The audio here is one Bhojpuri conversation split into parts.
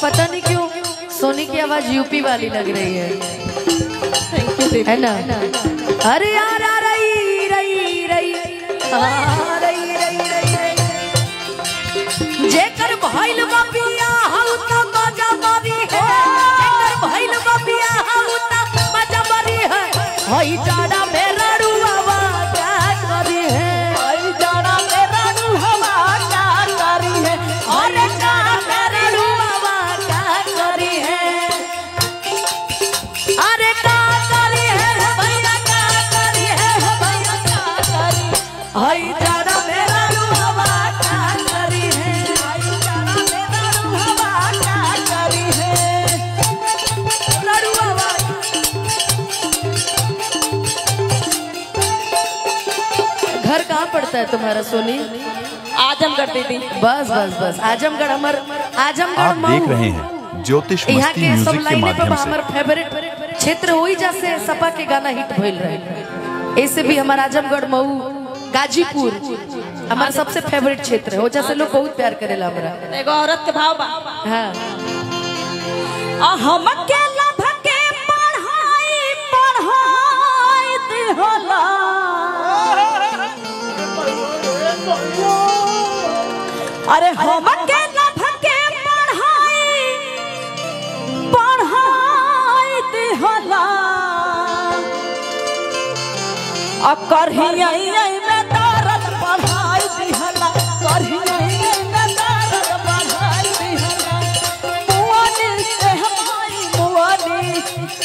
पता नहीं क्यों सोनी की आवाज यूपी वाली लग रही है। Thank you है ना। अरे यार रई रई रई रई रई रई रई जेकर भइल बा बियाह त मजा मारी है, जेकर भइल बा बियाह त मजा मारी है, हई जाड़ा में रड़ुआवा का करी है, हई जाड़ा में रड़ुआवा का करी है, अरे जाड़ा में रड़ुआवा का करी है, अरे का करी है भैया का करी है भैया का करी, हई जाड़ा में रड़ुआवा का करी है, हई जाड़ा में रड़ुआवा का करी है, रड़ुआवा। घर कहाँ पड़ता है तुम्हारा सोनी? आजमगढ़ दीदी। बस बस बस आजमगढ़, हमार आजमगढ़ आप देख रहे हैं ज्योतिष यहाँ मस्ती के सब म्यूजिक के लाइने पे माध्यम से। हमार फेवरेट क्षेत्र हुई जैसे सपा के गाना हिट भइल रहे, ऐसे भी हमारा आजमगढ़ मऊ गाजीपुर हमारा सबसे फेवरेट क्षेत्र है, जैसे लोग बहुत प्यार करेला हमरा। एगो औरत के भाव बा। हाँ। हम के लभ के पढ़ाई पढ़ाई दिहला, अरे हम के लभ के पढ़ाई पढ़ाई दिहला, आ करहिया में दर्द पढ़ाई दिहला, करहिया में दर्द पढ़ाई दिहला, मुआनी से हमारी मुआनी,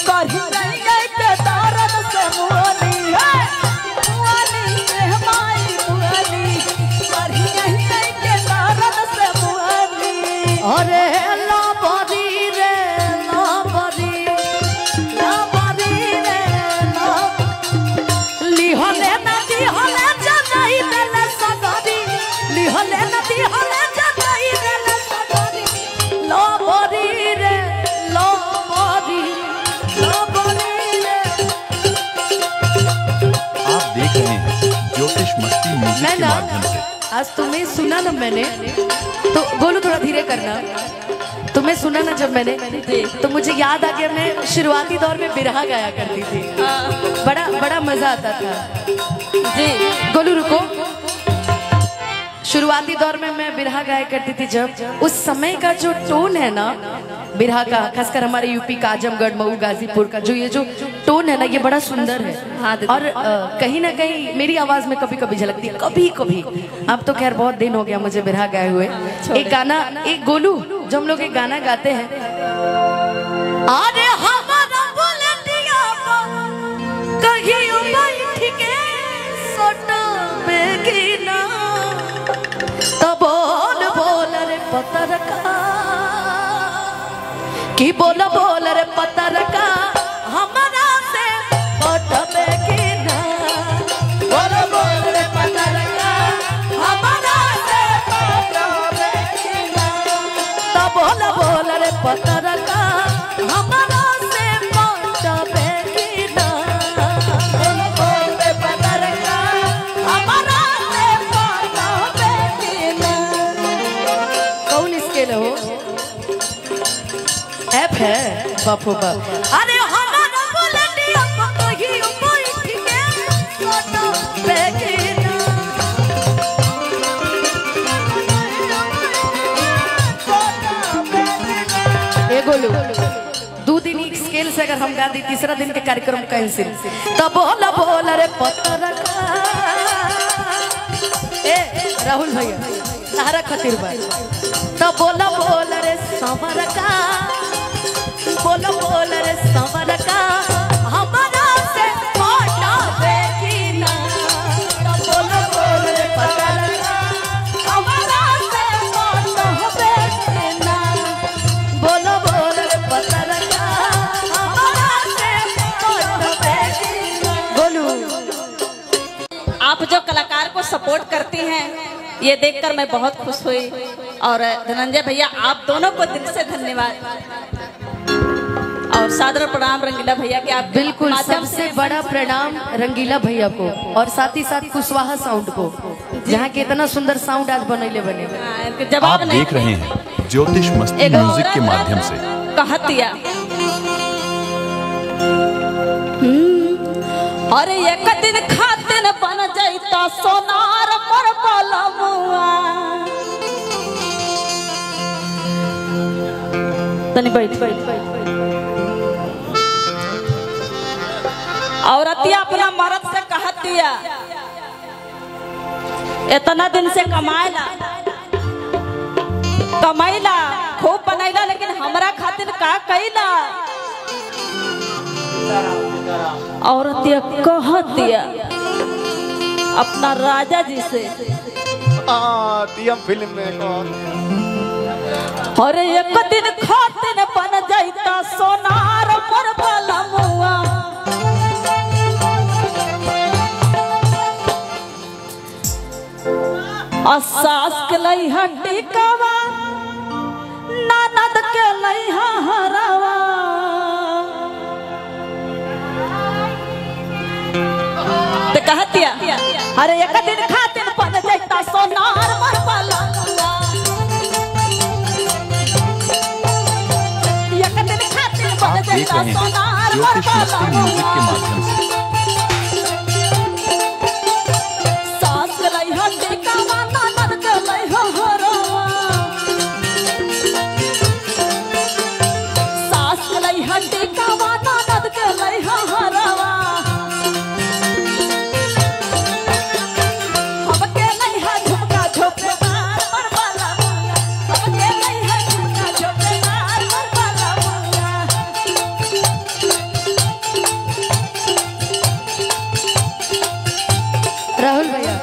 करहिया के दर्द से मुआनी है, मुआनी से हमारी मुआनी, करहिया के दर्द से मुआनी। अरे लाबरी रे लाबरी लाबरी रे लिहले नदी हले जनाई देले सगरी, लिहले नदी हले जनाई देले सगरी, लाबरी रे लाबरी लाबरी रे। आप देख रहे हैं ज्योतिष मस्ती म्यूजिक के माध्यम से। आज तुम्हें सुना ना मैंने, तो गोलू थोड़ा धीरे करना, तुम्हें सुना ना जब मैंने, तो मुझे याद आ गया मैं शुरुआती दौर में बिरहा गाया करती थी, बड़ा बड़ा मजा आता था जी। गोलू रुको, शुरुआती दौर में मैं बिरहा गाया करती थी जब, उस समय का जो टोन है ना बिरहा का, खासकर हमारे यूपी का आजमगढ़ मऊ गाजीपुर का जो ये जो टोन है ना, ये बड़ा सुंदर है। हाँ, और कहीं ना कहीं मेरी आवाज में कभी कभी झलकती है, कभी कभी। अब तो खैर बहुत दिन हो गया मुझे बिरहा गाए हुए। एक गाना, एक गोलू जो हम लोग एक गाना गाते हैं, अरे हमारा बुलंदिया कहीं बैठ के सटबेगी ना, तो बोल बोल रे पतरका, कि बोल बोल रे पतरका हमारा से पटबेगी ना, बोल बोल रे पतरका हमारा से पटबेगी ना, तो बोल बोल रे पतरका हमारा से पटबेगी ना, बोल बोल रे पतरका हमारा से पटबेगी ना। कौन स्केल हो? ऐप है बापू बाप। अरे हमारा बुलंदिया कहीं बैठ के सटबेगी ना, ए गोलू दो दिन एक स्केल से अगर हम गा दी, तीसरा दिन के कार्यक्रम कैंसिल। तब बोल बोल रे पतरका, ए राहुल भैया तारा खातिर बा, तब बोल बोल रे समरका, बोल बोल रे समरका हमारा से पटबेगी ना, बोल बोल रे पतरका हमारा से पटबेगी ना, बोल बोल रे पतरका हमारा से पटबेगी ना। गोलू आप जो कलाकार को सपोर्ट करती हैं, ये देखकर मैं बहुत खुश हुई। और धनंजय भैया आप दोनों को दिल से धन्यवाद और सादर प्रणाम रंगीला भैया के। आप बिल्कुल सबसे बड़ा प्रणाम रंगीला भैया को और साथ ही साथ कुशवाहा साउंड को, जहाँ के इतना सुंदर साउंड आज बनैले बने। जवाब आप देख रहे हैं ज्योतिष मस्ती म्यूजिक के माध्यम से। कहतिया अरे एक दिन खातिन बन जाता सोनार मोर बलमुआ। तनी बैठ बैठ। औरतिया अपना मर्द से कहतिया इतना दिन से कमाएला कमाइला खूब बनैला लेकिन हमरा खातिर का कैला। औरतिया कहतिया अपना राजा जी से फिल्म में अरे एक दिन खातिर बन जाता सोनार मोर बलमुआ। सास के लइहा टिकावा ननद के लइहा हरावा। तो कहतिया अरे एक दिन खातिर बन जाता सोनार मोर बलमुआ। एक दिन खातिर बन जाता सोनार मोर म्यूजिक के माध्यम से। सास के लइहा टिकावा ननद के लइहा हरावा। सास के लइहा टिकावा ननद के लइहा हरावा। हमके लइहा झुमका झोपेदार मोर बलमुआ। हमके लइहा झुमका झोपेदार मोर बलमुआ। राहुल भैया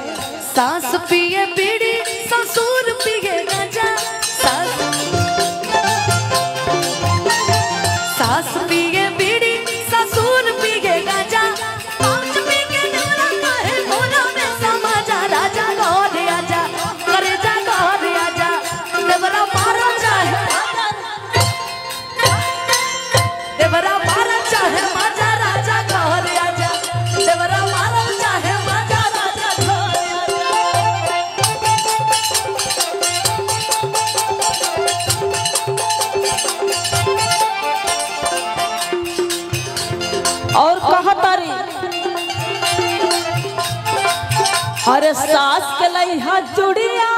सास पिए बीड़ी ससुर पिए गांजा। सास पिए बीड़ी ससुर पिए गांजा। पांच पी के डोरा काहे मोरा में समा जा। राजा गौर आजा करे जा गौर आजा देवरा मारा चाहे देवरा मारा चाहे माजा। राजा गौर आजा देवरा मारा चाहे माजा। राजा गौर आजा। और कहतारी अरे सास के लइहा चूड़िया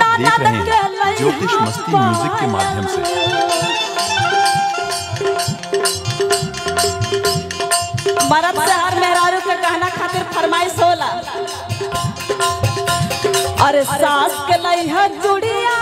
आप देख रहे हैं ज्योतिष मस्ती म्यूजिक के माध्यम से। मरद से हर मेहरारू के कहना खातिर फरमाइश होला। अरे सास के लइहा चूड़िया